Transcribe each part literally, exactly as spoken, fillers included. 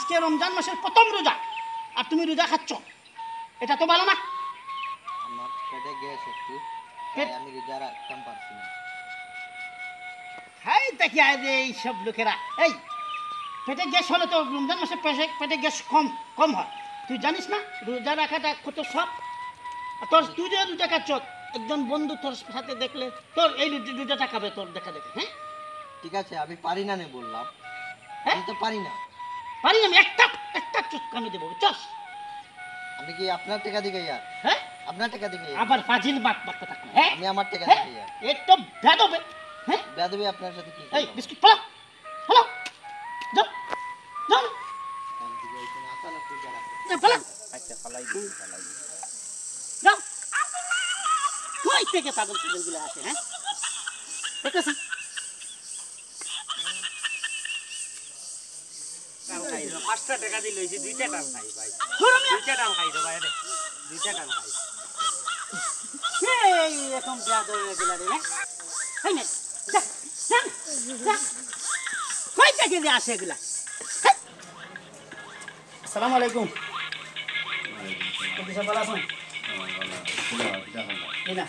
আজকে রমজান মাসের প্রথম রোজা, আর তুমি রোজা খাচ্ছ, এটা তো ভালো না। আমার পেটে গ্যাস একটু, তাই পেট- আমি রোজা রাখতাম পারছি না। হাই দেখি আয় রে, এই সব লোকেরা, এই পেটে গ্যাস হলে তো রমজান মাসে পেটে, পেটে গ্যাস কম, কম হয়। তুই জানিস না রোজা রাখাটা কত সব? আর তোর, তুই যে রোজা খাচ্ছ, একজন বন্ধু তোর সাথে দেখলে তোর এই রোজা, রোজাটা খাবে তোর দেখা দেখে, হ্যাঁ? ঠিক আছে, আমি পারি না নে বললাম। হ্যাঁ? আমি তো পারি না। পারি না আমি একটা, একটা চুটকানি দেবো, বুঝছস? আমি কি আপনার টাকা দিয়ে খাই আর? হ্যাঁ? আপনার টাকা দিয়ে খাই আর? আবার ফাজিল বাত বাত কথা কয়, হ্যাঁ? আমি আমার টাকা হ্যাঁ? দিয়ে খাই আর। একটু বেয়াদব, হ্যাঁ? বেয়াদবি আপনার সাথে কি এই করলাম? বিস্কুট ফালা, ফালা, যাও, যাও। আমি কি বলছি না, আচানক তুই যারা। যাও, ফালা। আচ্ছা, ফালাই দিচ্ছি, ফালাই দিচ্ছি। যাও। কই থেকে পাগল ছাগলগুলো আসে, হ্যাঁ? দেখতেছি। টান খাই রে, পাঁচটা টাকা দিয়ে লইছি, দুইটা টান খাই ভাই। ধরো মিয়া। দুইটা টান খাই রে ভাই রে, দুইটা টান খাই। এই এখন বেয়াদব হয়ে গেল রে, হ্যাঁ? এই নে, যা, যা, যা। কই থেকে যে আসে এগুলা? হ্যাঁ? আসসালামু আলাইকুম। কবির সাব ভালা আছইন? এই না।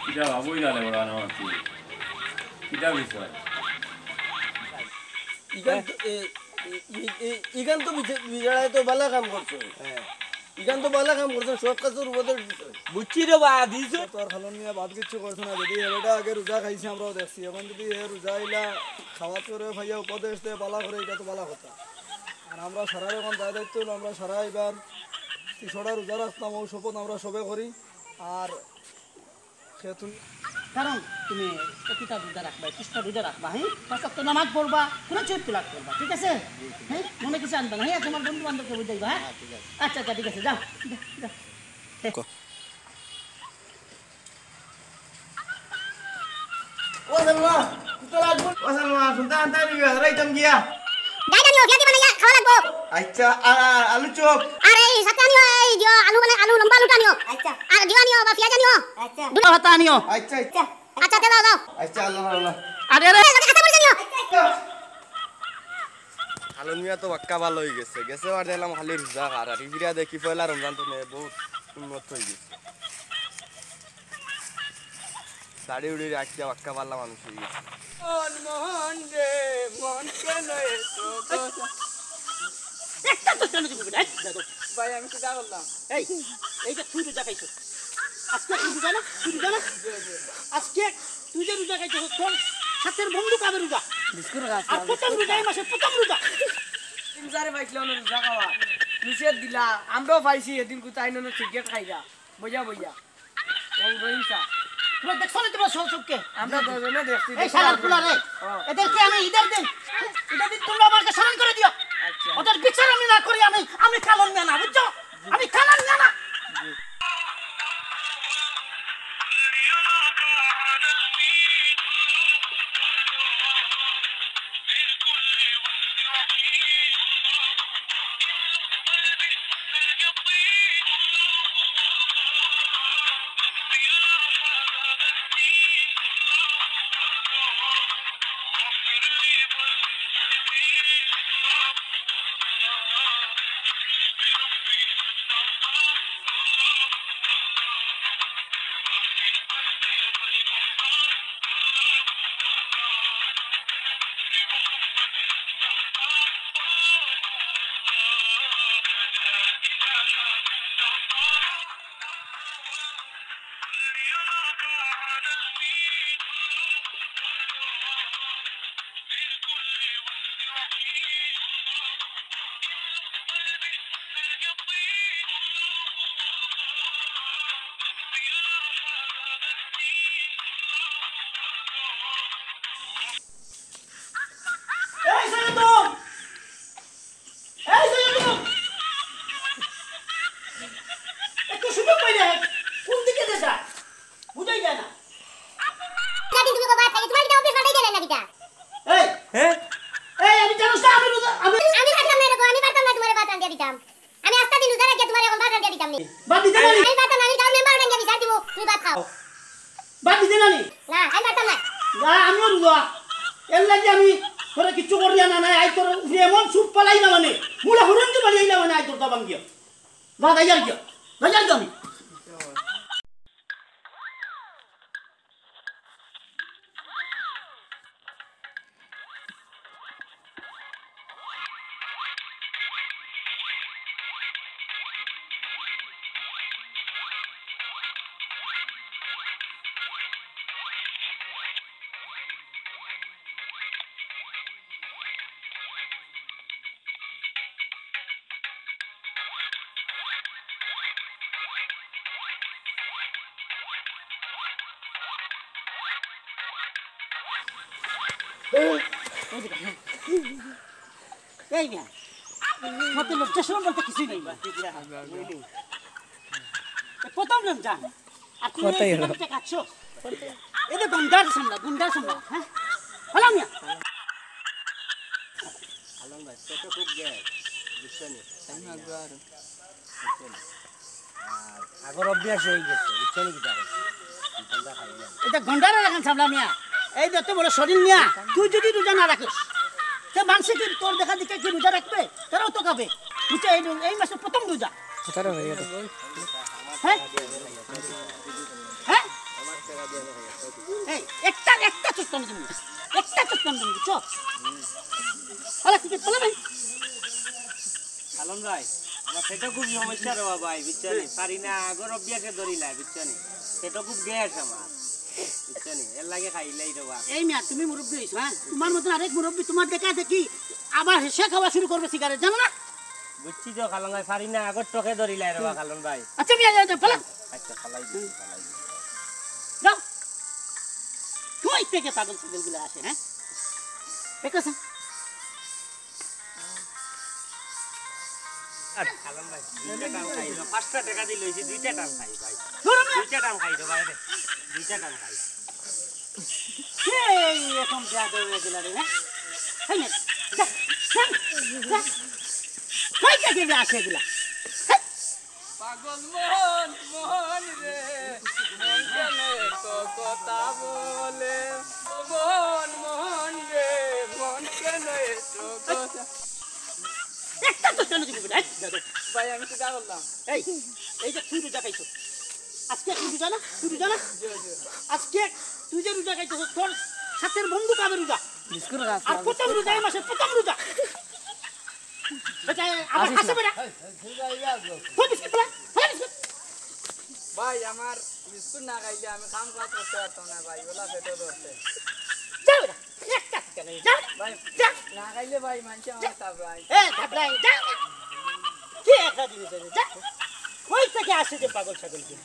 কিতা বাবু জানে বড় না মারছি। কিতা বিষয়? ইখান তো, এ, এ, এ, এ, ইখান তো বিচে-, বিচারায় তো বালা কাম করছো। হ্যাঁ। ইখান তো বালা কাম করছো, সৎ কাজর উপদেশ দিছো। বুঝছি রে বা, দিছো। তো আর খালন মিয়া বাদ কিচ্ছু করছে না, যদি এ বেটা আগে রোজা খাইছে আমরাও দেখছি, এখন যদি এ রোজা ইলা খাওয়াত করে ভাইয়া উপদেশ দেয় বালা করে, ইটা তো বালা কথা। আর আমরা সারার এখন দায় দায়িত্ব অইলো, আমরা সারা এবার তিশটা রোজা রাখতাম, অউ শপথ আমরা সবে করি। আর সে তুমি কারণ তুমি প্রতিটা রোজা রাখবা, তিশটা রোজা রাখবা, হ্যাঁ? পাঁচ ওয়াক্ত নামাজ পড়বা, কোরআন শরীফ তিলাওয়াত করবা, ঠিক আছে? হ্যাঁ? মনে কিছু আনবা না, হ্যাঁ? তোমার বন্ধু বান্ধবকে বুঝাইবা, হ্যাঁ? হ্যাঁ, ঠিক আছে। আচ্ছা, আচ্ছা, ঠিক আছে, যাও, যাও, যাও। ও সালমা, তুই তো লাগবো। ও সালমা, শুনতে আনতে আমি হারাইতাম গিয়া। ডাইল আনিও, পেঁয়াজি বানাইয়া খাওয়া লাগবো। আচ্ছা, আর, আর আলু চপ। আর এই সাথে আনিও, এই দিও, আলু বানাই, আলু লম্বা আলুটা আনিও। আচ্ছা। আর দিও আনিও, বা পেঁয়াজ আনিও। আচ্ছা। দুটো ভাত আনিও। আচ্ছা, আচ্ছা। আচ্ছা, দাও, দাও। আচ্ছা, আল্লাহ, আল্লাহ। আরে, আরে। কাঁচা মরিচ আনিও। আচ্ছা। খালন মিয়া তো বাক্কা ভালা অই গেছে। গেছে বার দেখলাম খালি রোজা খার। আর ইফিরা দেখি পয়লা রমজান তো নে বহুত উন্নত অই গেছে। দাড়ি উড়ি রাখিয়া বাক্কা ভালা মানুষ অই গেছে। মন, মন রে, মন কেন এত কথা? একটা তো কেন দিবি না? এই, দেখো। ভাই, আমি কিতা করলাম? এই, এই যে তুই রোজা খাইছস। আজকে তুই রোজা না? তুই রোজা না? আজকে তুই যে রোজা খাইছস, তোর সাথের বন্ধু কাবে রোজা? বিস্কুট খাস আর না, প্রথম বিস্কুট রোজা, এই খা। মাসে প্রথম রোজা। তিন চারে পাইছিল না রোজা খাওয়া। নিষেধ দিলা। আমরাও পাইছি এদিন কোথায় নন সিগারেট খাইরা। বইয়া বইয়া। এই রহিম চা। তোমরা দেখছো না তোমরা সব চোখকে? আমরা দুজনে দেখছি, এই দেখছি। শালার পোলা রে। হ্যাঁ। এদেরকে আমি ইদার দিন, ইদার দিন তোমরা আমাকে স্মরণ করে দিও। আচ্ছা। ওদের বিচার আমি না করি, আমি, আমি কালন মিয়া না, বুঝছো? আমি কালন মিয়া না। দিতাম। আমি আস্তা দিন রোজা রাখিয়া তুমারে কখন ভাত রান্ধিয়া দিতাম নি। ভাত দিতে না নি? আমি পারতাম না, আমি গাঁওর মেম্বার ডাকিয়া বিচার দিমু, তুমি ভাত খাও। ভাত দিতে না নি? না, আমি পারতাম না। না, আমিও রোজা। এর লাগি আমি তোরে কিচ্ছু করিয়া না, না, আই তোর উপরে এমন সুপ ফালাইলাম মানে, মুলা হুরুঞ্জি ফালাইলাম মানে, আই তোর দাবান দিয়া। যা, যাই আর গিয়া। যাই আর গিয়া আমি। এই মিয়া, মতে লজ্জা শরম বলতে কিছুই নাই। এই প্রথম রমজান, আর তুমি এই সিগারেটটা খাচ্ছ? এই যে গুন্ডার সামলা, গুন্ডার সামলা, হ্যাঁ? হলো মিয়া। আলম ভাই, পেটে খুব গ্যাস, বুঝছো নি? বুঝছো নি? আর আগর অভ্যাস হয়ে গেছে, বুঝছো নি কিতা কইছি? চিকেনটা খাইলাম। এটা গন্ডারের এখন সামলা মিয়া। এই যে এত বড় শরীর মিয়া, তুই যদি রোজা না রাখিস, তে মানষে কি তোর দেখা দেখে কি রোজা রাখবে? তারাও তো খাবে। বুঝছো? এই, এই মাসে প্রথম রোজা। হ্যাঁ? হ্যাঁ? এই, একটা, একটা চুটকানি তুমি। একটা চুটকানি তুমি, বুঝছো? আরে, কি বলে ভাই? আলম ভাই, আমার পেটে খুব সমস্যা রে বাবা, বুঝছো নি? পারি না, আগর অভ্যাসে ধরি নাই, বুঝছো নি? পেটে খুব গ্যাস আমার, বুঝছো নি? এর লাগে খাইলাই রে বাবা। এই মিয়া, তুমি মুরব্বি হইছো, হ্যাঁ? তোমার মতন আরেক মুরব্বি, তোমার দেখা দেখি আবার হেসে খাওয়া শুরু করবে সিগারেট, জানো না? বুঝছি তো, খালন ভাই, পারি না, আগর টকে ধরিলাই রে বাবা, খালন ভাই। আচ্ছা, মিয়া, যাও, যাও, ফালাও। আচ্ছা, ফালাই দিছি, ফালাই দিছি। যাও। কই থেকে পাগল ছাগল গুলো আসে, হ্যাঁ? দেখো, আলম ভাই, দুইটা টান খাই না। পাঁচটা টাকা দিলে হইছে, দুইটা টান খাই ভাই। ধরো না। দুইটা টান খাই রে ভাই রে। দুইটা টান খাই। এই এখন যা দৌড়ে গেল রে, হ্যাঁ? এই নে, যা, যা, যা। কই থেকে যে আসে এগুলা? হ্যাঁ? পাগল মন, মন রে, মন কেন এত কথা বলে? ও মন, মন রে, মন কেন এত কথা? একটা তো কেন দিবি না? এই, যা, যা। ভাই, আমি কিতা করলাম? এই, এই যে তুই রোজা খাইছস, আজকে তুই রোজা না? তুই রোজা না? জি, জি। আজকে তুই যে রোজা খাইছস, তোর সাথের বন্ধু কাবে রোজা? বিস্কুট খাস আর না, প্রথম বিস্কুট রোজা, এই খা। মাসের প্রথম রোজা। বেটা, আবার আসিস খাসে না। বেটা। এই, এই, এই, এই, এই, এই। তোর বিস্কুট ফেলা, ফেলা বিস্কুট। ভাই, আমার বিস্কুট না খাইলে আমি কাম কাজ করতে পারতাম না ভাই, ওলা পেটে ধরছে। যা বেটা, একটা শিক্ষা নেই, যা, ভাই, যা। না খাইলে ভাই, মানুষে আমার এই, থাপড়ায়। এই, থাপড়ায়, যা। কি একটা জিনিস আছে, যা। কই থেকে আসে যে পাগল ছাগল কি?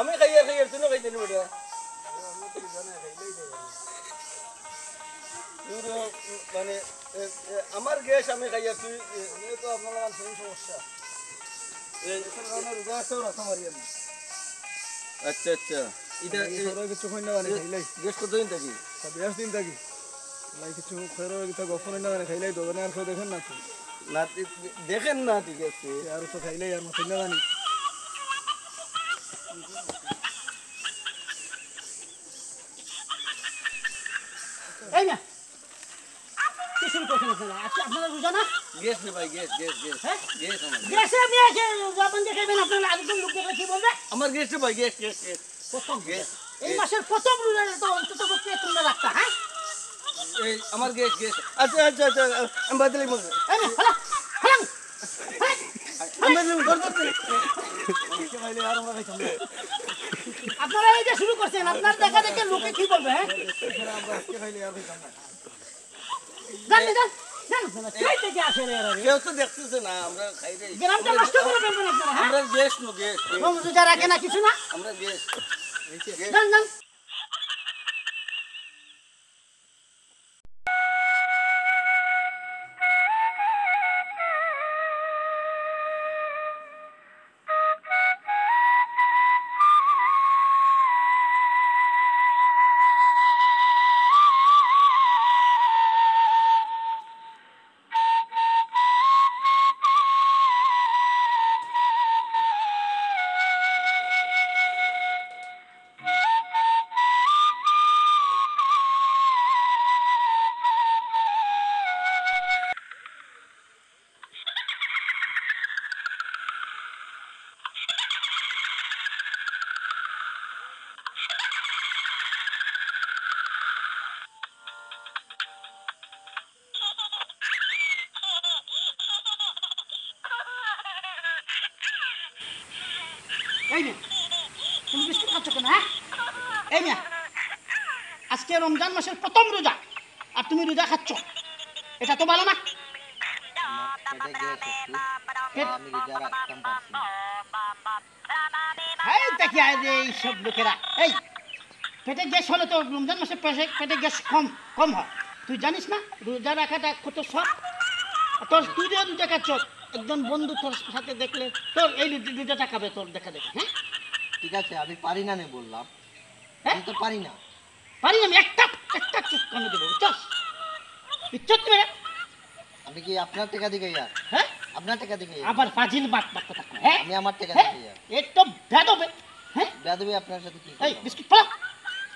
আমি খাইয়ার খাইয়ার, তুইও খাইতে নি বেটা। তুই তো, মানে, এ, এ, আমার গ্যাস আমি খাইয়ার, তুই, এ, এ তো আপনার আমার সেম সমস্যা। এই গ্যাসের কারণে রোজা রাখতেও রাখতে পারি আমি। আচ্ছা, আচ্ছা। এটা, আমি এ, খরচ কিছু খাই না, মানে, এ, খাইলাই। গ্যাস কতদিন থাকি? তা বিয়াস দিন থাকি। লাই কিছু খরচ কিছু গফন না, মানে, খাইলাই তো, মানে, আর কেউ দেখেন না তো। না, দে-, দে-, দেখেন না, ঠিক আছে। আর তো খাইলাই, আর মতো না জানি। এই না, কি শুরু করছেন আপনারা? আজকে আপনারা রোজা না? গ্যাস রে ভাই, গ্যাস, গ্যাস, গ্যাস। হ্যাঁ? গ্যাস আমার। গ্যাসে আপনি এসে রোজা বন্ধ খাইবেন, আপনারা আরেকজন লোক দেখলে কি বলবে? আমার গ্যাস রে ভাই, গ্যাস, গ্যাস, গ্যাস। প্রথম গ্যাস, রোজা। এই গ্যাস। মাসের প্রথম রোজা তো অন্তত পক্ষে তোমরা রাখতা, হ্যাঁ? এই আমার গ্যাস, গ্যাস। আচ্ছা, আচ্ছা, আচ্ছা, আমি বাতিল করবো। এই না, হ্যালো। আপনারা এই যে শুরু করছেন, আপনার দেখা দেখে লোকে কি বলবে, হ্যাঁ? যান, যান, যান। কই থেকে আসে রে এরা রে? কেউ তো দেখতেছে না, আমরা খাই রে। গ্রামটা নষ্ট করে ফেলবেন আপনারা, হ্যাঁ? আমরা গ্যাস নো, গ্যাস। ও, রোজা রাখে না কিছু না? আমরা গ্যাস। যান, যান। এই মিয়া, তুমি বিস্কুট খাচ্ছ কেন, হ্যাঁ? এই মিয়া, আজকে রমজান মাসের প্রথম রোজা, আর তুমি রোজা খাচ্ছ, এটা তো ভালো না। আমার পেটে গ্যাস একটু, পেট- আমি রোজা রাখতাম পারছি না। এই দেখি আয় যে এই সব লোকেরা, এই পেটে গ্যাস হলে তো রমজান মাসে পেটে, পেটে গ্যাস কম, কম হয়। তুই জানিস না রোজা রাখাটা কত সব? আর তোর, তুই যে রোজা খাচ্ছ, একজন বন্ধু তোর সাথে দেখলে তোর এই রোজা, রোজাটা খাবে তোর দেখা দেখি, হ্যাঁ? ঠিক আছে, আমি পারি না নে বললাম। হ্যাঁ? আমি তো পারি না। পারি না আমি একটা, একটা চুপ কানে দেবো, বুঝছস? ইচ্ছা তুমি না? আমি কি আপনার টাকা দিয়ে খাইয়া? হ্যাঁ? আপনার টাকা দিয়ে খাইয়া? আবার ফাজিল বাট বাট কথা কয়, হ্যাঁ? আমি আমার টাকা হ্যাঁ? দিয়ে খাইয়া। এ তো বেয়াদব, হ্যাঁ? বেয়াদবি আপনার সাথে কি এই করলাম? বিস্কুট ফালাও,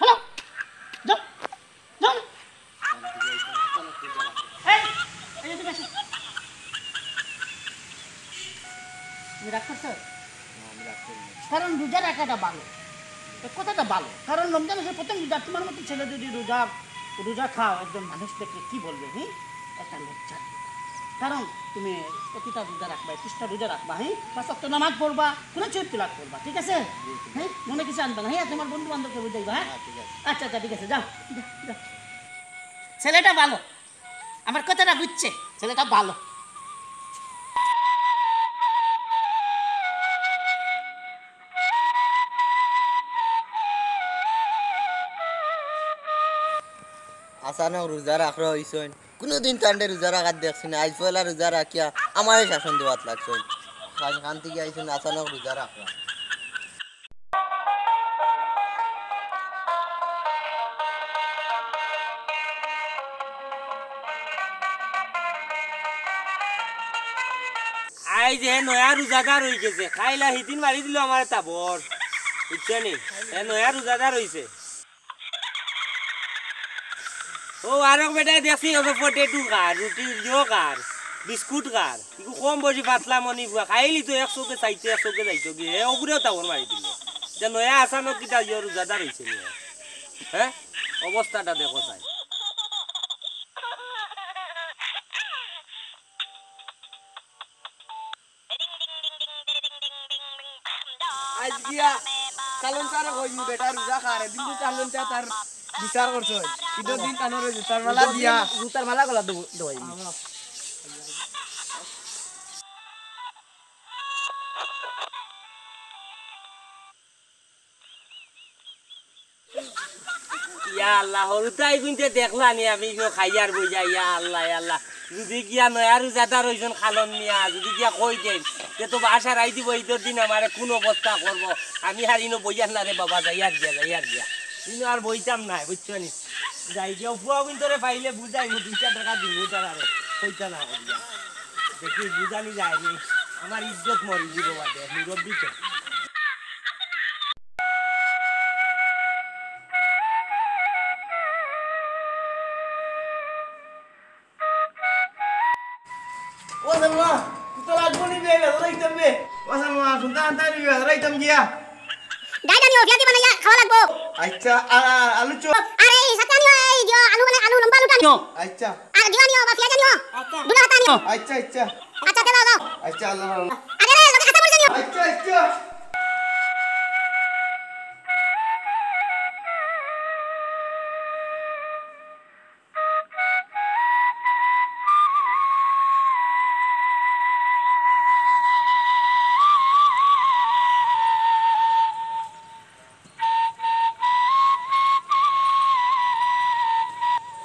ফালাও। যাও, যাও। এই, এই এদিকে আসো। তুমি রাগ করছো? না, আমি রাগ করি না। কারণ রোজা রাখাটা ভালো, এই কথাটা ভালো। কারণ রমজান মাসের প্রথম রোজা, তোমার মতো ছেলে যদি রোজা, রোজা খাও, একজন মানুষ দেখলে কি বলবে? হুম, একটা লজ্জা। কারণ তুমি প্রতিটা রোজা রাখবা, একুশটা রোজা রাখবা, হ্যাঁ, পাঁচ ওয়াক্ত নামাজ পড়বা, কোরআন শরীফ তিলাওয়াত করবা, ঠিক আছে? হ্যাঁ, মনে কিছু আনবা না, হ্যাঁ, তোমার বন্ধু বান্ধবকে বুঝাইবা, হ্যাঁ? হ্যাঁ, ঠিক আছে। আচ্ছা, আচ্ছা, ঠিক আছে, যাও, যাও, যাও। ছেলেটা ভালো, আমার কথাটা বুঝছে, ছেলেটা ভালো। আচানক রোজা রাখরা অইছইন, কুনুদিন তানরে রোজা রাখাত দেখছি না, আইজ পয়লা রোজা রাখিয়া আমারে শাসন দেওয়াত লাগছইন। খান খান থাকি আইছইন, আচানক রোজা রাখরা। আইজ হে নয়া রোজাদার অইগেছে, কাইল হিদিন মারি দিলো আমারে তাবর, বুঝছো নি? হে নয়া রোজাদার অইছে। ও আরক বেটায় দেখছি, অত পটেটো খার, রুটি ইয়ো খার, বিস্কুট খার। ইগু কম বয়সী পাতলা মনি বুয়া, খাইলি তো এক চউখে চাইতো, এক চউখে যাইতো গিয়া, হে ওগুরেও তাবর মারি দিলো। ইটা নয়া আচানক কিতা ইয়ো রোজাদার অইছে নি? হ্যাঁ? অবস্থাটা দেখো চাই। আইজ গিয়া কালন চারে কইমু বেটা রোজা খার, এদিন তো কালন চা তার বিচার করছে। ঈদর দিন তানরে জুতার মালা দিয়া। জুতার মালা গলা দেবো, দেওয়াই। ইয়া আল্লাহ, হরুতাই গুনতে দেখলা নি আমি ইনো খাইয়ার বইয়া, ইয়া আল্লাহ, ইয়া আল্লাহ। যদি গিয়া নয়া রোজাদার অইছইন খালন মিয়া, যদি গিয়া কই দেন, তে তো বাসার আই দিব, ঈদর দিন আমারে কোন অবস্থা করবো। আমি আর ইনো বইয়ার না রে বাবা, যাইয়ার গিয়া, যাইয়ার গিয়া। ইনো আর বইতাম না, বুঝছো নি? যাই গিয়া, ফুয়া গুনতরে পাইলে বুঝাইমু, দুইটা টাকা দিমু তারারে, কইতা না করিয়া। দেখি বুঝানি যায়নি, আমার ইজ্জত মরি দিব বাদে, মুরব্বি তো। ও সালমা, তুই তো লাগবো নি বে, বেলা যাইতাম বে। ও সালমা, শুনতে আনতে নি বে, বেলা যাইতাম গিয়া। ডাইল আনিও, পিয়াজি বানাইয়া খাওয়া লাগবো। আচ্ছা, আর, আর আলু চপ? আরে, এই সাথে আনিও, এই যে আলু বানাই, আলু লম্বা আলুটা আনিও। আচ্ছা। আর ডিম আনিও, বা পিয়াজ আনিও। আচ্ছা। দুটা হাতা আনিও। আচ্ছা, আচ্ছা। আচ্ছা, আচ্ছা, আল্লাহ, আল্লাহ। আরে, আরে, লগে কথা বলতে দিও। আচ্ছা, আচ্ছা।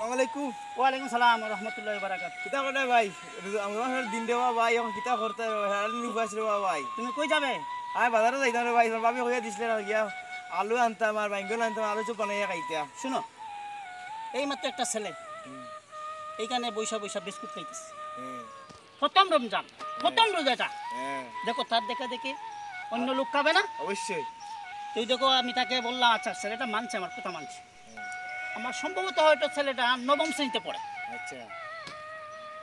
আসসালামু আলাইকুম। ওয়ালাইকুম সালাম ওয়া রাহমাতুল্লাহি ওয়া বারাকাতুহু। কিতা করো ভাই? রোজা, রমজান মাসর দিন রে বা ভাই, অখন কিতা করতে রে ভাই? সারাদিন উপাস রে বা ভাই। তুমি কই যাবে? আমি বাজারো যাইতাম রে ভাই, তোর ভাবি কইয়া দিছলে না গিয়া আলু আনতাম আর বাইঙ্গন আনতাম, আলু চপ বানাইয়া খাইতাম। শুনো, এই মাত্র একটা ছেলে হুম। এইখানে বইসা বইসা বিস্কুট খাইতেছে। হুম। প্রথম রমজান, প্রথম রোজাটা। হ্যাঁ। দেখো, তার দেখা দেখি অন্য লোক খাবে না? অবশ্যই। তুই দেখো, আমি তাকে বললাম, আচ্ছা, ছেলেটা মানছে, আমার কথা মানছে। হ্যাঁ। আমার সম্ভবত হয়তো ছেলেটা নবম শ্রেণীতে পড়ে। আচ্ছা।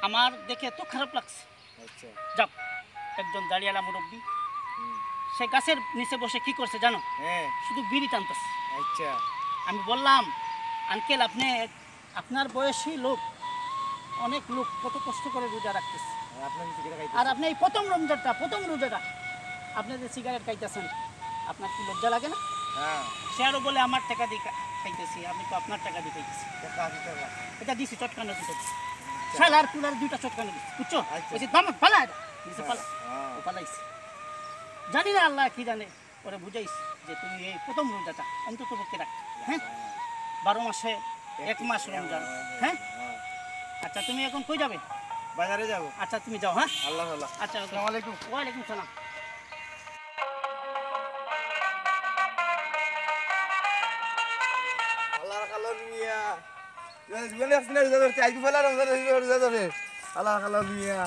আমার দেখে এত খারাপ লাগছে। আচ্ছা। যাক, একজন দাড়িওয়ালা মুরব্বি, হুম। সে গাছের নিচে বসে কি করছে জানো? হ্যাঁ। শুধু বিড়ি টানতেছে। আচ্ছা। আমি বললাম, আঙ্কেল, আপনি আপনার বয়সী লোক, অনেক লোক কত কষ্ট করে রোজা রাখতেছে। আর আপনার সিগারেট খাইতেছে। আর আপনি এই প্রথম রমজানটা, প্রথম রোজাটা, আপনি যে সিগারেট খাইতেছেন, আপনার কি লজ্জা লাগে না? হ্যাঁ। সে আরো বলে, "আমার টাকা দিয়ে খা-, খাইতেছি, আমি তো আপনার টাকা দিয়ে খাইতেছি।" টাকা আছে, টাকা। এটা দিছি, চটকানো দিছি। আচ্ছা। শালার কুলার দুইটা চটকানো দিছি, বুঝছো? আচ্ছা। ওই যে দাম ফালা এটা, দিছে ফালা। হ্যাঁ। ও ফালাইছে। জানি না আল্লাহ কি জানে। ওরে বুঝাইস যে তুমি এই প্রথম রোজাটা অন্তত পক্ষে রাখ, হ্যাঁ? বারো মাসে এক মাস রমজান, হ্যাঁ? আচ্ছা, তুমি এখন কই যাবে? বাজারে যাব। আচ্ছা, তুমি যাও, হ্যাঁ? আল্লাহ, আল্লাহ। আচ্ছা, ওকে। আসসালামু আলাইকুম। ওয়ালাইকুম সালাম। আল্লাহ রাখালো মিয়া। রোজা ধরছে, আজকে পয়লা রমজান, রোজা ধরে। আল্লাহ রাখালো মিয়া।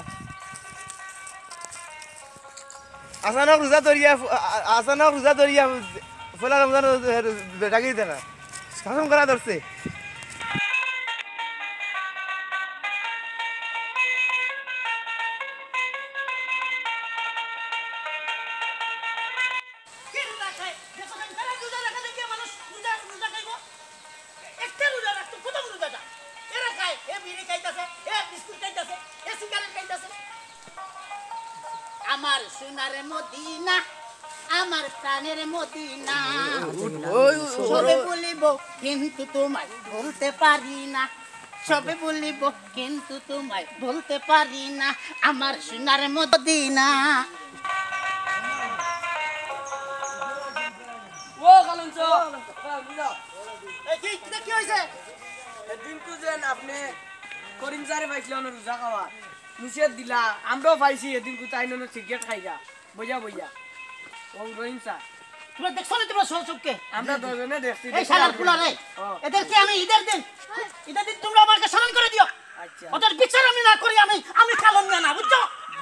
আচানক রোজা ধরিয়া, আ-, আ-, আচানক রোজা ধরিয়া পয়লা রমজান বেটাকে দিতে না। শাসন করা ধরছে। কে রোজা খায়? দেখো, তারা রোজা রাখা দেখিয়া মানুষ রোজা, রোজা খাইবো। একটা রোজা রাখতো, প্রথম রোজাটা। এরা খায়, এ বিড়ি খাইতাছে, এ বিস্কুট খাইতাছে, এ সিগারেট খাইতাছে। আমার সোনার মদিনা, আমার প্রাণের মদিনা। সবে বলিব, কিন্তু তোমায় বলতে পারি না। সবে বলিব, কিন্তু তোমায় বলতে পারি না। আমার সোনার মদিনা। ও কালুঞ্চ, এই কি, কিতা কি হইছে? এদিন তো যেন আপনি করিম স্যারে পাইছিলেন রোজা খাওয়া, নিষেধ দিলা, আমরাও পাইছি এদিন কোথায় নন সিগারেট খাইয়া, বইয়া বইয়া। ও রহিম স্যার। তোমরা দেখছো না তোমরা স্বচক্ষে? আমরা দুজনে দেখছি, এই দেখছি শালার আমরা। পোলা রে, ও। এদেরকে আমি ঈদের দিন, ঈদের দিন তোমরা আমাকে স্মরণ করে দিও। আচ্ছা। ওদের বিচার আমি না করি, আমি, আমি কালন না, বুঝছো?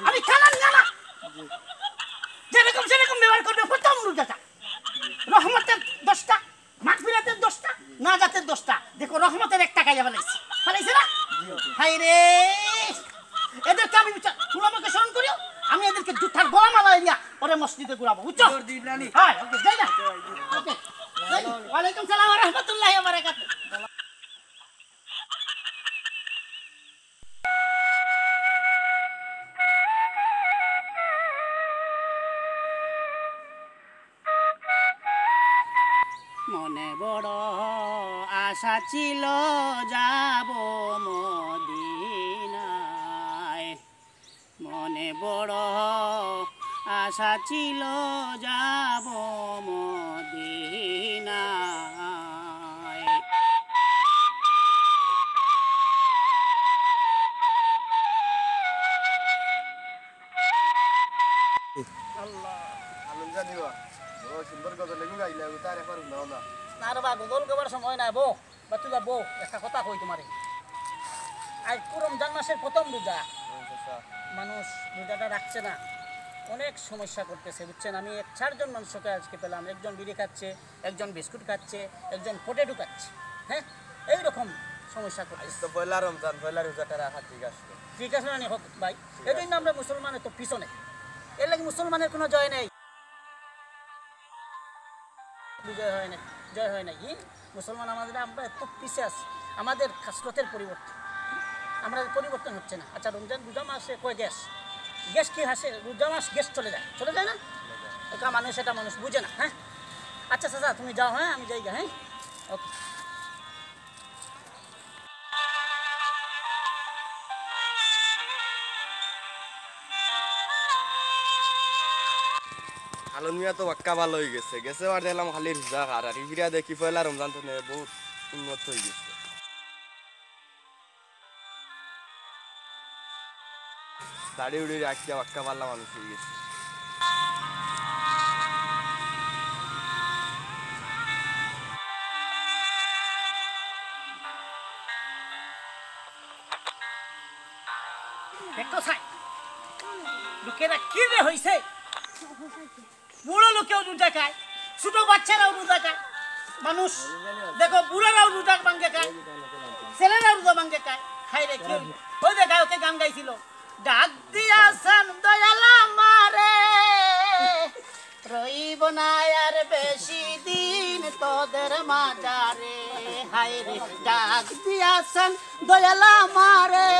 আমি কালন না। যেরকম সেরকম ব্যবহার করবে, প্রথম রোজাটা। রহমতের দশটা, মাগফিরাতের দশটা, নাজাতের দশটা। দেখো, রহমতের একটা খাইয়া ফেলাইছে। ফেলাইছে না? হায় রে! এদেরকে আমি বিচার, তোমরা আমাকে স্মরণ করিও, আমি এদেরকে জুতার গলা মালা দিয়া ওরে মসজিদে ঘুরাবো, বুঝছো? জোর দিন নানি। হ্যাঁ, ওকে, যাই না? ওকে। যাই। ওয়ালাইকুম সালাম ওয়া রাহমাতুল্লাহি ওয়া বারাকাতুহু। মনে বড় আশা ছিল যাব মদিনায়, মনে বড় আশা ছিল যাব মদিনায়। আল্লাহ। আলম জানি বা, বড় সুন্দর গজল এগুলো গাইলে, আমি তো আর একবার শুনলাম না। না রে বা, গজল গাবার সময় নাই, বউ। বাচ্চু যা বউ, একটা কথা কই তোমারে। আজ তো রমজান মাসের প্রথম রোজা। হুম, চাচা। মানুষ রোজাটা রাখছে না, অনেক সমস্যা করতেছে, বুঝছেন? আমি এক চারজন মানুষকে আজকে পেলাম, একজন বিড়ি খাচ্ছে, একজন বিস্কুট খাচ্ছে, একজন পটেটো খাচ্ছে, হ্যাঁ, এইরকম সমস্যা করতেছে। আজ তো পয়লা রমজান, পয়লা রোজাটা রাখা ঠিক আছে। ঠিক আছে না নি হোক ভাই? ঠিক এই জন্য আছে। আমরা মুসলমানের তো পিছনে, এর লাগি মুসলমানের কোনো জয় নেই। বিজয় হয় না, জয় হয় না। ই মুসলমান আমাদের, আমরা এত পিছে আছি, আমাদের খাসলতের পরিবর্তন, আমরা পরিবর্তন হচ্ছে না। আচ্ছা, রমজান রোজা মাসে কয় গ্যাস? গ্যাস কি হাসে? রোজা মাস গ্যাস চলে যায়, চলে যায় না? এটা মানুষ, এটা মানুষ বুঝে না। হ্যাঁ, আচ্ছা চাচা, তুমি যাও, হ্যাঁ, আমি যাই গা, হ্যাঁ। ওকে। হালন মিয়া তো বাক্কা ভালা অই গেছে, গেছে বার দেখলাম খালি রোজা খার, আর ইফিরা দেখি পয়লা রমজান তো নে বহুত উন্নত অই গেছে। দাড়ি উড়ি রাখিয়া বাক্কা ভালা মানুষ অই গেছে। দেখো সাই, লোকেরা কি যে হইছে। বুড়া লোকেও রোজা খায়, ছোট বাচ্চারাও রোজা খায়। মানুষ দেখো, বুড়ারাও রোজা ভাঙ্গে খায়, ছেলেরাও রোজা ভাঙ্গে খায়। হায় রে, কি হইল? ওই যে গায়কে গান গাইছিল, ডাক দিয়াছেন দয়াল আমারে, রইব না আর বেশি দিন তোদের মাজারে। হায় রে, ডাক দিয়াছেন দয়াল আমারে,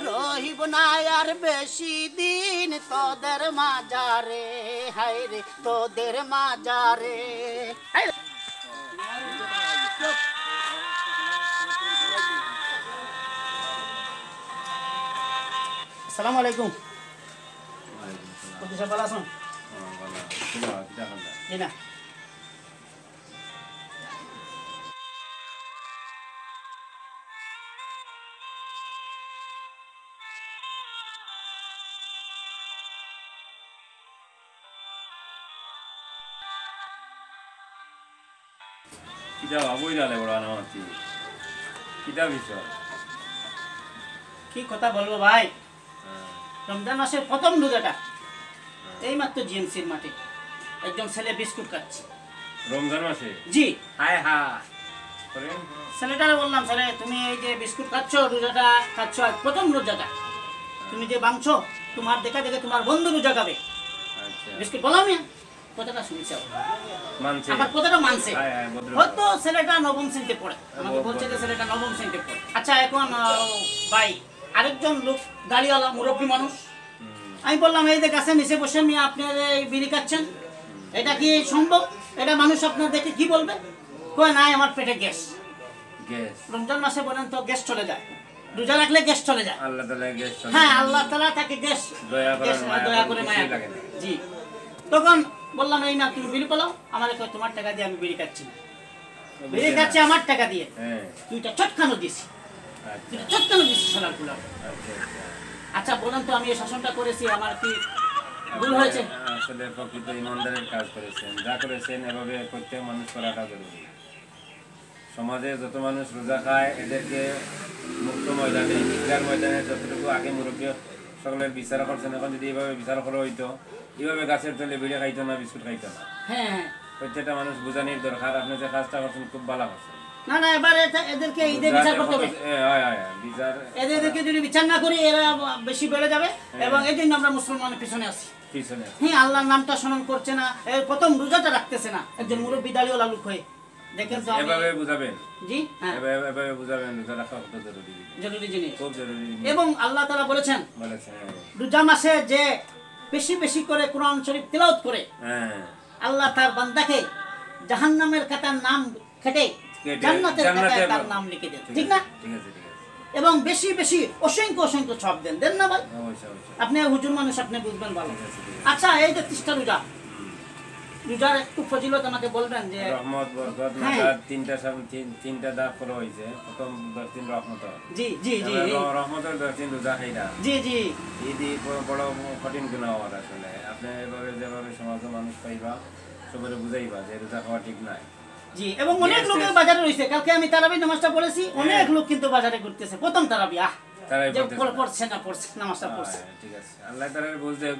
রইব না আর বেশি দিন তোদের মাজারে। হায় রে, তোদের মাজারে। হায় রে। আসসালামু আলাইকুম। ওয়ালাইকুম আসসালাম। কত সব ভালা আছেন? হ্যাঁ, ভালা আছি। কিতা, কিতা খাইলা? জি না। কিতা বাবু ইলালে বড় আনামাতি? কিতা বিষয়? কি কথা বলবো ভাই? হ্যাঁ। রমজান মাসের প্রথম রোজাটা হ্যাঁ। এইমাত্র জিএমসির মাঠে একজন ছেলে বিস্কুট খাচ্ছে। রমজান মাসে? জি। হায় হায়। করে? ছেলেটারে বললাম, "ছেলে, তুমি এই যে বিস্কুট খাচ্ছ, রোজাটা খাচ্ছ, আজ প্রথম রোজাটা, তুমি যে ভাঙছো, তোমার দেখা দেখে তোমার বন্ধু রোজা খাবে।" আচ্ছা। বিস্কুট বললাম না? কথাটা শুনছে ও। মানছে। আমার কথাটা মানছে। হ্যাঁ, হ্যাঁ, ভদ্র। হয়তো ছেলেটা নবম শ্রেণীতে পড়ে। আমাকে ও, বলছে যে ভদ্র। ছেলেটা নবম শ্রেণীতে পড়ে। আচ্ছা, এখন, আহ, ভাই, আরেকজন লোক দাড়িওয়ালা মুরব্বী মানুষ। হুম। আমি বললাম, "এই যে গাছের নিচে বসে মিয়া আপনি এই বিড়ি খাচ্ছেন, এটা কি সম্ভব? এটা মানুষ আপনার দেখে কি বলবে?" কয়, "নাই, আমার পেটে গ্যাস।" গ্যাস। রমজান মাসে বলেন তো গ্যাস চলে যায়। রোজা রাখলে গ্যাস চলে যায়। আল্লাহ তাআলা গ্যাস চলে হ্যাঁ, যায়। আল্লাহ তাআলা তাকে গ্যাস, দয়া করেন, গ্যাস, মায়া দয়া করেন, করে, মায়া কিছুই লাগে করেন। না। জি। তখন বললাম, "এই না, তুমি বিড়ি পালাও।" আমারে কয়, "তোমার টাকা দিয়া আমি বিড়ি খাচ্ছি না।" ও, বিড়ি বুঝে খাচ্ছি না। আমার টাকা দিয়া। হ্যাঁ। দুইটা চটকানো দিছি। আচ্ছা। দুইটা চটকানো দিছি শালার পোলারে। আচ্ছা, আচ্ছা। আচ্ছা, বলেন তো, আমি এই শাসনটা করেছি, আমার কি ভুল আপনি হয়েছে? আসলে প্রকৃত ইমানদারের কাজ করেছেন। যা করেছেন, এভাবে প্রত্যেক মানুষ করাটা জরুরি। সমাজে যত মানুষ রোজা খায়, এদেরকে মুক্ত ময়দানে, ইফতার ময়দানে যতটুকু আগে মুরব্বী সকলের বিচার করছেন, এখন যদি এইভাবে বিচার করা হইতো, এইভাবে গাছের তলে বিড়ি খাইতো না, বিস্কুট খাইতো না। হ্যাঁ, হ্যাঁ। প্রত্যেকটা মানুষ বুঝানির দরকার। আপনি যে কাজটা করছেন, খুব ভালো করছেন। না, না, এবার এটা, এদেরকে ঈদে বিচার করতে হবে। এ, হয়, হয়, হয়, বিচার এদের, এদেরকে যদি বিচার না করি, এরা বেশি বেড়ে যাবে। হ্যাঁ। এবং এই জন্য আমরা মুসলমানের পিছনে আছি। পিছনে আছি। হ্যাঁ, আল্লাহর নামটা স্মরণ করছে না, এই প্রথম রোজাটা রাখতেছে না, একজন জি। মুরব্বী দাড়িওয়ালা লোক হয়ে। দেখেন তো, আমি এভাবে বুঝাবেন। জি, হ্যাঁ। এভাবে, এভাবে বুঝাবেন, রোজা রাখা কত জরুরি জিনিস। জরুরি জিনিস। খুব জরুরি জিনিস। এবং আল্লাহ তাআলা বলেছেন, বলেছেন, হ্যাঁ। রোজা মাসে যে বেশি বেশি করে কোরআন শরীফ তিলাওয়াত করে, হ্যাঁ। আল্লাহ তার বান্দাকে জাহান্নামের খাতার নাম কেটে কেটে জান্নাতের জান্নাতে খাতায় তার নাম লিখে দেন। ঠিক ঠিক আছে, না? ঠিক আছে, ঠিক আছে। এবং বেশি বেশি অসংখ্য অসংখ্য সওয়াব দেন, দেন না ভাই? অবশ্যই, অবশ্যই। আপনি হুজুর মানুষ, আপনি বুঝবেন ভালো। ঠিক আছে, ঠিক আছে। আচ্ছা, এই যে তিরিশটা রোজা, হুম। রোজার একটু ফজিলত আমাকে বলবেন যে রহমত, বরকত, হ্যাঁ। নাজাত, তিনটা সাম-, তিন-, তিনটা ধাপ করা হয়েছে। প্রথম দশ দিন রহমত। জি, জি, জি, এবার জি। র-, রহমতের দশ দিন রোজা খাইরা। জি, জি। ঈদ ই ব-, বড় কঠিন গুনাহ আমার আসলে। আপনি এভাবে যেভাবে সমাজে মানুষ পাইবা, সবারে বুঝাইবা যে রোজা খাওয়া ঠিক নাই। জি, এবং অনেক লোকের বাজারে রয়েছে। কালকে আমি তারাবির নামাজটা পড়েছি, হ্যাঁ। অনেক লোক কিন্তু বাজারে ঘুরতেছে। প্রথম তারাবি, আহ, তারাবি যে পড়তেছে পড়-, না। পড়ছে না, পড়ছে, নামাজটা হ্যাঁ, পড়ছে। ঠিক আছে। আল্লাহ তাআলা বুঝ দেখ,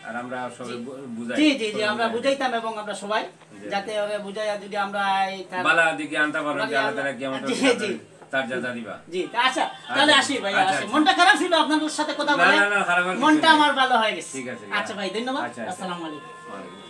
আর আমরা সবাই জি। বু-, বুঝাই, জি, জি, জি, সবাই আমরা বুঝাই। বুঝাইতাম এবং আমরা সবাই জি। যাতে ওরে বুঝাই, আর যদি আমরা এই তার বালা দিকে আনতে পারেন, যে আল্লাহ তাআলা কিয়ামতের জি, দিন জি। তার যা যা দিবা। জি, তা আচ্ছা, আচ্ছা, তাহলে আসি ভাই, আচ্ছা, আসি। আচ্ছা। মনটা খারাপ ছিল আপনাদের সাথে কথা না, বলে। না, না, খারাপ আর কিছু মনটা নেই। আমার ভালো হয়ে গেছে। ঠিক আছে, আচ্ছা ভাই, ধন্যবাদ। আচ্ছা, আচ্ছা। আসসালামু আলাইকুম। ওয়ালাইকুম আসসালাম।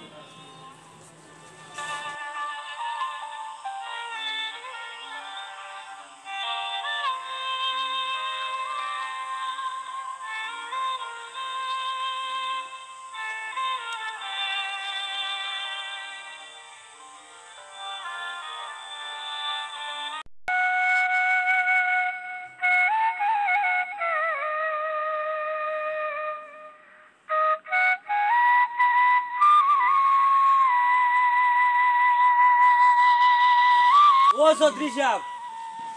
ও চৌধুরী সাব,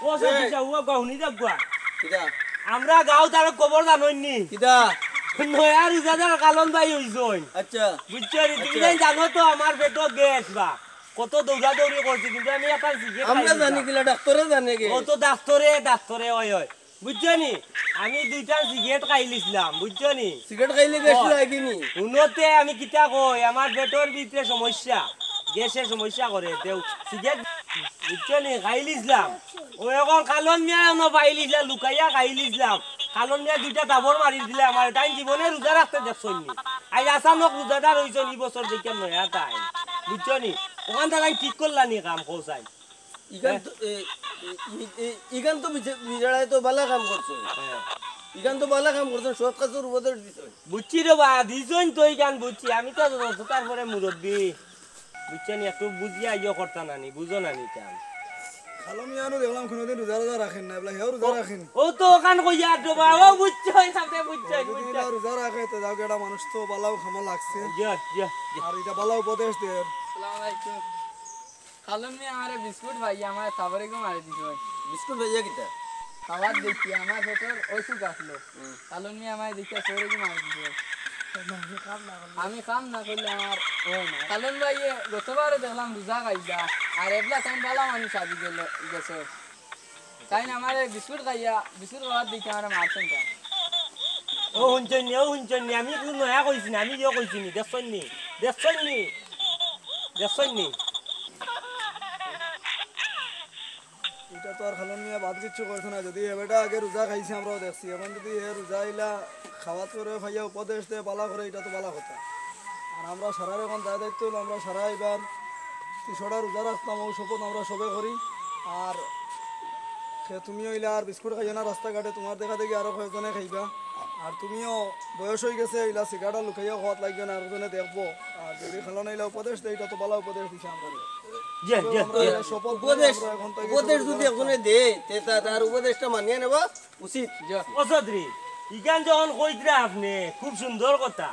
ও চৌধুরী সাব, ও গা হুনি যাউক্কা। কিতা? আমরা গাঁওত আর খবর জানইন নি? কিতা? নয়া রোজাদার কালন ভাই অইছইন। আচ্ছা। বুঝছো নি? তুমি আচ্ছা। জানো তো আমার পেটো গ্যাস বা। কত দৌড়াদৌড়ি করছি, কিন্তু আমি একটা সিগারেট আমরা খাই জানি দিতাম। কিলা, ডাক্তরে জানে গে। ও তো ডাক্তরে, ডাক্তরে, ওই, ওই। বুঝছো নি? আমি দুইটা সিগারেট খাইলিছলাম, বুঝছো নি? সিগারেট খাইলে গ্যাস ও। লাগেনি? হুনোতে আমি কিতা কই, আমার পেটর ভিতরে সমস্যা, গ্যাসের সমস্যা করে। তেউ সিগারেট, বুঝছো নি? খাইলিছলাম। ও এখন কালন মিয়া এনো পাইলিছলাম, লুকাইয়া খাইলিছলাম। কালন মিয়া দুইটা দাবর মারি দিলে আমার, তাইন জীবনে রোজা রাখতে দেখছইন নি। আইজ আচানক রোজাদার অইছইন ই বছর দেখিয়া নয়া তাইন। বুঝছো নি? অখান তাইন ঠিক করলা নি কাম, কও চাই। ইখান তো, এ, এ, এ, এ, ইখান তো বিচে-, বিচারায় তো বালা কাম করছো। হ্যাঁ। ইখান তো বালা কাম করছো, সৎ কাজর উপদেশ দিছো। বুঝছি রে বা, দিছইন তো ইখান বুঝছি। আমি তো অত তারপরে মুরব্বি। বুঝছো নি? একটু বুঝিয়া ইয়ে করতা না নি, বুঝো না নি কাম। কালন মিয়ানু দেখলাম কোনোদিন রোজা রোজা রাখেন না, এবলা হেও রোজা রাখেন। ও তো অখান কইয়া আর বা, ও বুঝছো, ওই সামনে বুঝছো, যদি বুঝছো। ইলা রোজা রাখে, তো যাও, এটা মানুষ তো বালাও খামো লাগছে। ইয়া, ইয়া, ইয়া। আর এটা বালা উপদেশ দের। আসসালামু আলাইকুম। কালন মিয়া আমারে বিস্কুট পাইয়া আমারে থাবড়ি গু মারি দিছে। বিস্কুট পাইয়া কিতা? খাবার দেখি আমার পেটর অসুখ আসলো। হুম। কালন মিয়া আমারে দেখিয়া থাবড়ি গু মারি দিছে। আমি কাম না করলে আমার হয় না। কালন ভাইয়ে গতবারও দেখলাম রোজা খাইলা, আর এবলা তাইন বালা মানুষ আজি গেল, গেছে। তাইন আমারে বিস্কুট খাইয়া, বিস্কুট খাওয়ার দেখি আমারে মারছইন তাইন। ও হুনছইন নি, ও হুনছইন নি, আমি কিন্তু নয়া কইছি না, আমি ইয়ে কইছি নি, দেখছইন নি, দেখছইন নি, দেখছইন নি। ইটা তো আর কালন মিয়া বাদ কিচ্ছু করছে না। যদি হে বেটা আগে রোজা খাইছে, আমরাও দেখছি, এখন যদি হে রোজা ইলা খাওয়াত করে পাইয়া উপদেশ দেয়, বালা করে, ইটা তো বালা কথা। আর আমরা সারার এখন দায় দায়িত্ব অইলো, আমরা সারা এবার তিশটা রোজা রাখতাম, অউ শপথ আমরা সবে করি। আর সে তুমিও ইলা আর বিস্কুট খাইও না রাস্তাঘাটে, তুমার দেখা দেখি আরো কয়েকজনে খাইবা। আর তুমিও বয়স অইগেছে, ইলা সিগারেট লুকাইয়া খাওয়াত লাগিও না, আরোজনে দেখবো। আর যদি কালনে ইলা উপদেশ দেয়, ইটা তো বালা উপদেশ দিছে আমরারে। জি, জি, আমরা জি। ইলা শপথ করি, উপদেশ, আমরা এখন থাকি উপদেশ যদি একজনে দে, তে তা-, তার উপদেশটা মানিয়া নেওয়া উচিত। জি। ও চৌধুরী, ইখান যখন কইতরা আপনে, খুব সুন্দর কথা।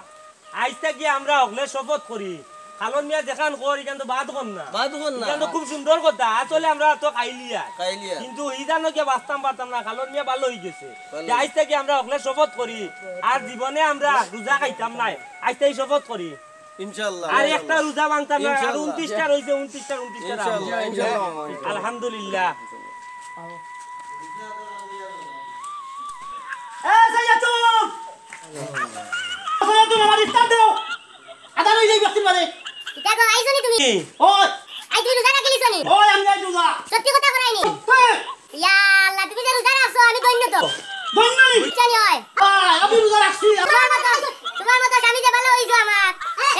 আইজ থাকি আমরা হকলে শপথ করি, কালন মিয়া যেখান কর, ইখান তো বাদ কর না। বাদ কর না। ইখান তো খুব সুন্দর কথা। আসলে আমরা তো খাইলিয়ার। খাইলিয়ার। কিন্তু ইখানো গিয়া বাঁচতাম পারতাম না, কালন মিয়া বালা অইগেছে। বালা। যে আইজ থাকি আমরা হকলে শপথ করি, আর জীবনে আমরা রোজা খাইতাম নায়। আইজ থাকি শপথ করি। ইনশাআল্লাহ। আর একটা রোজা ভাঙতাম না, আর ইনশাআল্লাহ। ঊনত্রিশটা রইছে, ঊনত্রিশটা, ঊনত্রিশটা ইনশাআল্লাহ, রাখবো। ইনশাআল্লাহ। আলহামদুলিল্লাহ। এ, সাইয়াতুন! সাইয়াতুন, আমার ইফতার দেও। আদান অই যাইবো একটু বাদে। ইটা গো, আইছো নি তুমি? কি? ওই। আই, তুমি রোজা রাখিলিছো নি? ওই, আমি আই রোজা। সত্যি কথা করাই নি? সত্যি। ইয়া আল্লাহ, তুমি যে রোজা রাখছো, আমি ধন্য তো। ধন্য নি? বুঝছো নি হয়? আয়, আমি রোজা রাখছি। তোমার মতো, তোমার মতো স্বামী যে বালা অইছে আমার।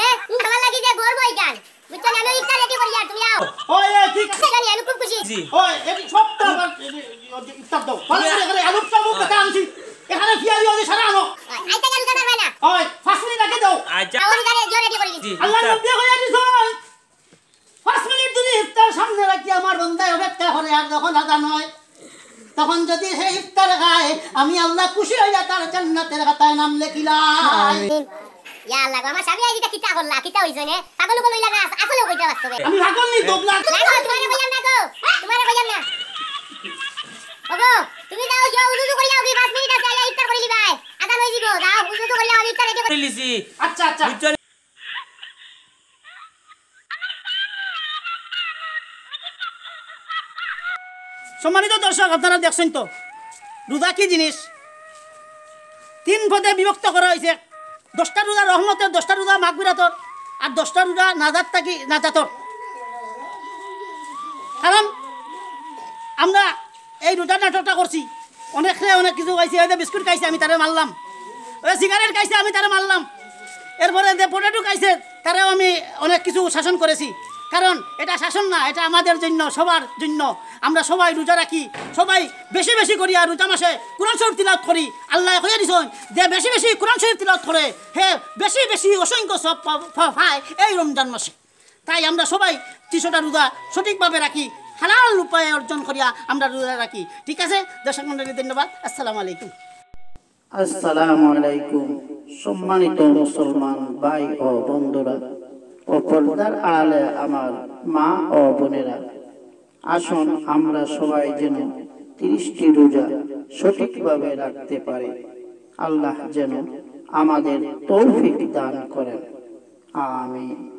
এ, তোমার লাগি যে গর্ব অইখান। বুঝছো নি? আমি ইফতার রেডি করি আর তুমি আও। ওই, ওই, ঠিক আছে। বুঝছো নি? আমি খুব খুশি। জি। ওই, এই সবটা আমার, এই, এই, এই, ইফতার দাও। ভালো করে এখানে আলুর চপ, হ্যাঁ। কথা আনছি। এখানে পিয়াজি ওজি সারা আনো। ওই, আইতে গেলে কথা পায় না। ওই, পাঁচ মিনিট আগে দাও। আচ্ছা। ওই গাড়ি জোরে রেডি করি দিছি। জি, আল্লাহ ইফতার। নবী হয়ে দিছে, ওই। পাঁচ মিনিট যদি ইফতার সামনে রাখি আমার বন্দায় অপেক্ষা করে আর যখন আজান হয়, তখন যদি সে ইফতার খায়, আমি আল্লাহ খুশি হইয়া তার জান্নাতের খাতায় নাম লেখিলাই। আমিন। ইয়া আল্লাহ গো, আমার স্বামী আইজ ইটা কিতা করলা, কিতা অইছে নে? পাগল উগল অইলা না, আস-, আসলেও কইতা বাস্তবে। আমি পাগল নি, দোবলা। না গো, তোমারে কইলাম না গো, তোমারে কইলাম না। ওগো, তুমি যাও, যাও, উজু উজু করিয়া ওগি, পাঁচ মিনিট আছে, আইয়া ইফতার করি লিবায়। আজান অই যিবো, যাও, উজু উজু করিয়া আমি ইফতার রেডি করি লিছি। আচ্ছা, আচ্ছা। বুঝছো নি? সম্মানিত দর্শক, আপনারা দেখছেন তো রোজা কি জিনিস? তিন পদে বিভক্ত করা হয়েছে। দশটা রোজা রহমতের, দশটা রোজা মাগফিরাতর, আর দশটা রোজা নাজাত থাকি, নাজাতর। কারণ আমরা এই রোজার নাটকটা করছি, অনেকরে অনেক কিছু খাইছে, এই যে বিস্কুট খাইছে, আমি তারে মারলাম, ওই সিগারেট খাইছে, আমি তারে মারলাম, এরপরে যে পটেটো খাইছে, তারেও আমি অনেক কিছু শাসন করেছি। কারণ এটা শাসন না, এটা আমাদের জন্য, সবার জন্য। আমরা সবাই রোজা রাখি, সবাই বেশি বেশি করি, আর রোজা মাসে কোরআন শরীফ তিলাওয়াত করি। আল্লাহ কইয়া দিছইন যে বেশি বেশি কোরআন শরীফ তিলাওয়াত করে, হে বেশি বেশি অসংখ্য সব পা-, পা-, পায় এই রমজান মাসে। তাই আমরা সবাই তিশটা রোজা সঠিকভাবে রাখি, হালাল উপায়ে অর্জন করিয়া আমরা রোজা রাখি। ঠিক আছে দর্শক মণ্ডলী, ধন্যবাদ। আসসালামু আলাইকুম। আসসালামু আলাইকুম। সম্মানিত মুসলমান ভাই ও বন্ধুরা ও পর্দার আড়ালে আমার মা ও বোনেরা, আসুন, আমরা সবাই যেন তিরিশটি রোজা সঠিকভাবে রাখতে পারি। আল্লাহ যেন আমাদের তৌফিক দান করেন। আমিন।